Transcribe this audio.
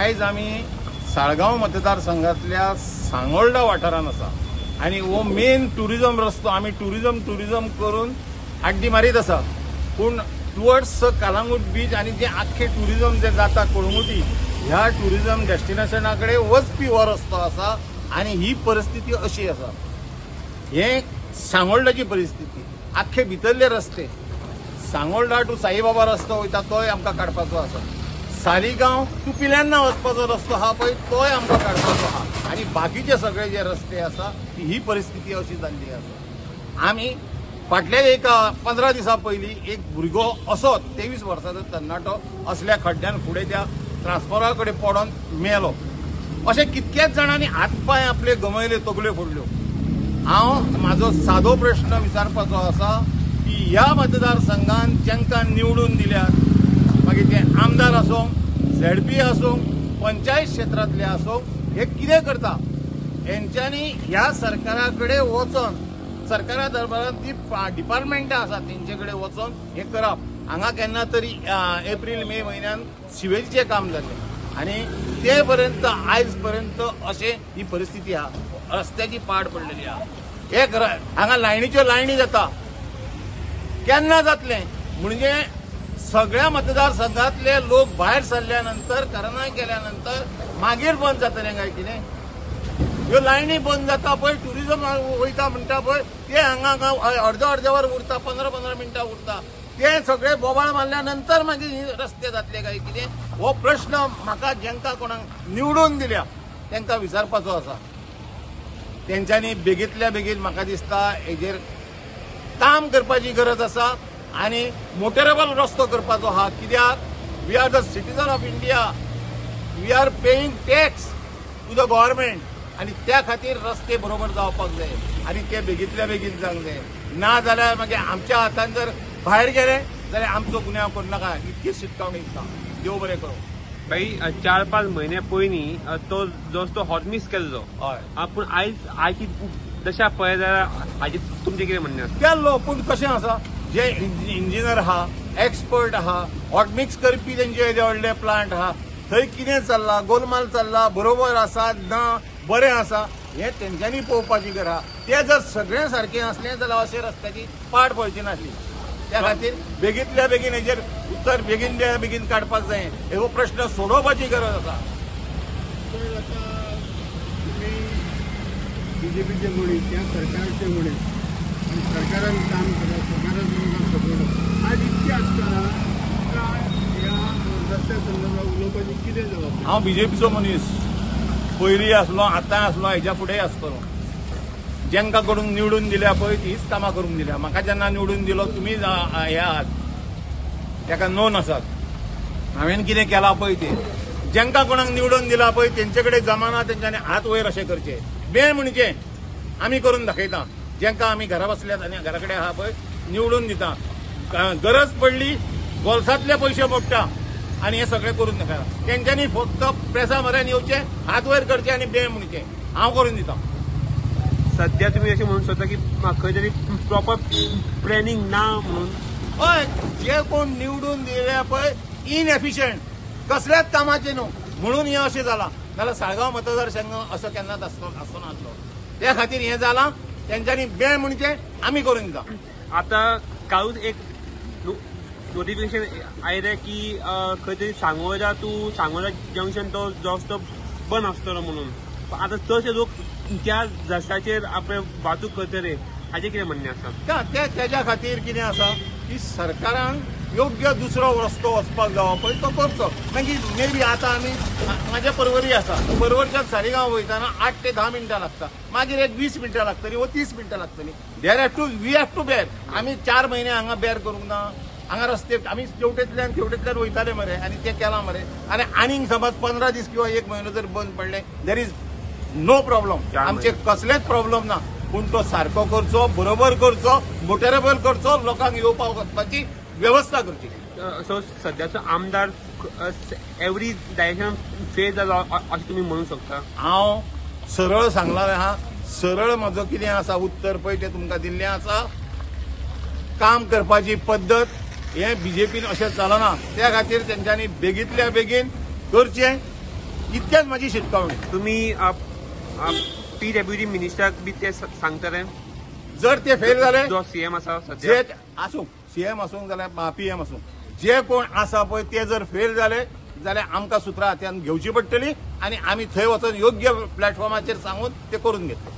आयज आमी साळगांव मतदारसंघातल्या सांगोल्डा वाठारांत आसा आनी हो मेन टुरिजम रस्तो. आमी टुरिजम करून आड्डी मारीत आसा, पूण टुवर्ड्स कालांगूट बीच आनी जे आख्खे टुरिजम जे जाता कळंगुटी ह्या टुरिजम डेस्टिनेशना कडेन वचपी हो रस्तो आसा आनी ही परिस्थिती अशी आसा. हे सांगोल्डाची परिस्थिती. आख्खे भितरले रस्ते सांगोल्डा टू साईबाबा रस्तो वयता तोय आमकां काडपाचो आसा. सालिगांव टू पिल्यान्ना वचपाचो रस्तो आहा पळय तोय आमकां काडपाचो आहा आनी बाकीचे सगळे जे रस्ते आसा ही परिस्थिती अशी जाल्ली आसा. आमी फाटल्या एक 15 दिसां पयलीं एक भुरगो असो 23 वर्सांचो तरणाटो असल्या खड्ड्यान फुडें त्या ट्रान्सफॉर्मरा कडेन पडोन मेलो. अशें कितक्याच जाणांनी हात पांय आपले गमयले, तकल्यो फोडल्यो. हांव म्हाजो सादो प्रश्न विचारपाचो आसा की ह्या मतदारसंघान जांकां निवडून दिल्यात, मागीर ते आमदार आसूं, झेडपी आसूं, पंचायत क्षेत्रांतले आसूं, हे कितें करता? हेंच्यांनी ह्या सरकारा कडेन वचोन सरकारा दरबारांत ती डिपार्टमेंटां आसा तेंचे कडेन वचोन हें करप. हांगा केन्ना तरी एप्रील मे म्हयन्यान सिवेजीचें काम जालें आनी ते पर्यंत आयज पर्यंत अशें ही परिस्थिती आहा. रस्त्याची पाड पडलेली आहा. एक हांगा लायनीच्यो लायनी जाता, केन्ना जातलें म्हणजे सगळ्या मतदारसंघातले लोक भायर सरल्या नंतर करणाय केल्या नंतर मागीर बंद जातलें काय कितें? ह्यो लायनी बंद जाता पळय, टुरिजम वयता म्हणटा पळय ते हांगा हांगा अर्द्या अर्द्यावर उरता, 15-15 मिनटां उरता. ते सगळे बोबाळ मारल्या नंतर मागीर रस्ते जातले काय कितें? हो प्रश्न म्हाका जांकां कोणाक निवडून दिल्या तांकां विचारपाचो आसा. तेंच्यांनी बेगींतल्या बेगीन म्हाका दिसता हेजेर काम करपाची गरज आसा आनी मोटरेबल रस्तो करपाचो आहा. कित्याक we are the citizen of India, we are paying tax to the government आनी त्या खातीर रस्ते बरोबर जावपाक जाय आनी ते बेगींतल्या बेगीन जावंक जाय. ना जाल्यार मागीर आमच्या हातान जर भायर गेले जाल्यार आमचो गुन्यांव करूं नाका. इतकीच शिटकावणी दिता. देव बरें करूं. भाई 4-5 म्हयने पयलीं तो रस्तो हॉटमिक्स केल्लो. हय, पूण आयज आयची दशा पळय जाल्यार हाजी तुमचें कितें म्हणणें आसा? केल्लो, पूण कशें आसा, जे इंजिनियर आहा, एक्सपर्ट आहा, हॉटमिक्स करपी तेंचे येदे व्हडले प्लांट आहा, थंय कितें चल्लां, गोलमाल चल्ला, बरोबर आसा ना बरें आसा हें तेंच्यांनी पळोवपाची गरज आहा. ते जर सगळें सारकें आसलें जाल्यार अशें रस्त्याची पाट पळची नासली. त्या खातीर बेगींतल्या बेगीन हेजेर उत्तर बेगीनल्या बेगीन काडपाक जाय. हो प्रश्न सोडोवपाची गरज आसा. तुमी बीजेपीचे मनीस, ह्या सरकारचे मनीस आनी सरकारान काम केलां, सरकारान तुमकां सपोर्ट आज इतकें आसतना ह्या रस्त्या संदर्भात उलोवपाची कितें जबाबदारी? हांव बीजेपीचो मनीस, पयलीं आसलो, आतां आसलो, हेज्या फुडेंय आसतलो. जांकां कडून निवडून दिल्या पळय तीच कामां करूंक दिल्या. म्हाका जेन्ना निवडून दिलो तुमी हे आहात ताका नोन आसात हांवें कितें केलां पळय तें. जांकां कोणाक निवडून दिला पळय तेंचे कडेन जमाना तेंच्यांनी हात वयर अशें करचे बेळ म्हणचे आमी करून दाखयता. जांकां आमी घरा बसल्यात आनी घरा कडेन आहा पळय निवडून दिता, गरज पडली बोल्सांतले पयशे मोडटा आनी हें सगळें करून दाखयता. तेंच्यांनी फक्त प्रेसा म्हऱ्यान येवचें, हात वयर करचे आनी बेळ म्हणचे हांव करून दिता. सध्या तुम्ही अशें म्हणूंक शकता की खंय तरी प्रॉपर प्लॅनिंग ना म्हणून? हय, जे कोण निवडून दिले पळय इनएफिशियंट, कसल्याच कामाचें न्हू म्हणून हें अशें जालां. नाल्यार साळगांव मतदारसंघ असो केन्नाच आसचो नासलो. त्या खातीर हें जालां. तेंच्यांनी बेळ म्हणचें आमी करून दिता. आतां कालूच एक नोटिफिकेशन आयलें की खंय तरी सांगोळा टू सांगोळा जंक्शन तो रस्तो बंद आसतलो म्हणून. आतां चडशे लोक त्या रस्त्याचेर आपले वाहतूक करतले, हाचें कितें म्हणणें आसा? तेज्या खातीर कितें आसा की सरकारान योग्य दुसरो रस्तो वचपाक जावो पळय तो करचो. मागीर मे बी आतां आमी म्हाज्या परवरी आसा, परवरच्यान सालिगांव वयतना 8 ते 10 मिनटां लागता, मागीर एक 20 मिनटां लागतलीं वो 30 मिनटां लागतलीं. There have to we have to bear. आमी 4 म्हयने हांगा बेर करूंक ना. हांगा रस्ते आमी तेवटेंतल्यान तेवटेंतल्यान वयताले मरे आनी ते केलां मरे. आनी आनीक समज 15 दीस किंवा 1 म्हयनो जर बंद पडले there is no problem, आमचे कसलेच प्रॉब्लम ना. पूण तो सारको करचो, बरोबर करचो, मोटरेबल करचो, लोकांक येवपाक वचपाची वेवस्था करची. सो सद्याचो आमदार एवरी डायरेक्शन फेल जालो अशें तुमी म्हणूंक शकता? हांव सरळ सांगलां आहा, सरळ म्हजो कितें आसा उत्तर पळय तें तुमकां दिल्लें आसा. काम करपाची पद्दत हें बीजेपीन अशें चलना. त्या खातीर तेंच्यांनी बेगींतल्या बेगीन करचें. इतकेच म्हाजी शिटकावणी. तुमी पीडब्ल्यूडी मिनिस्टराक बी ते सांगतले जर ते फेल जाले, जो सीएम आसा जे आसूं, सीएम आसूं जाल्यार पीएम आसूं, जे कोण आसा पळय ते जर फेल जाले जाल्यार आमकां सुत्रां हातान घेवची पडटली आनी आमी थंय वचून योग्य प्लॅटफॉर्माचेर सांगून ते करून घेतले.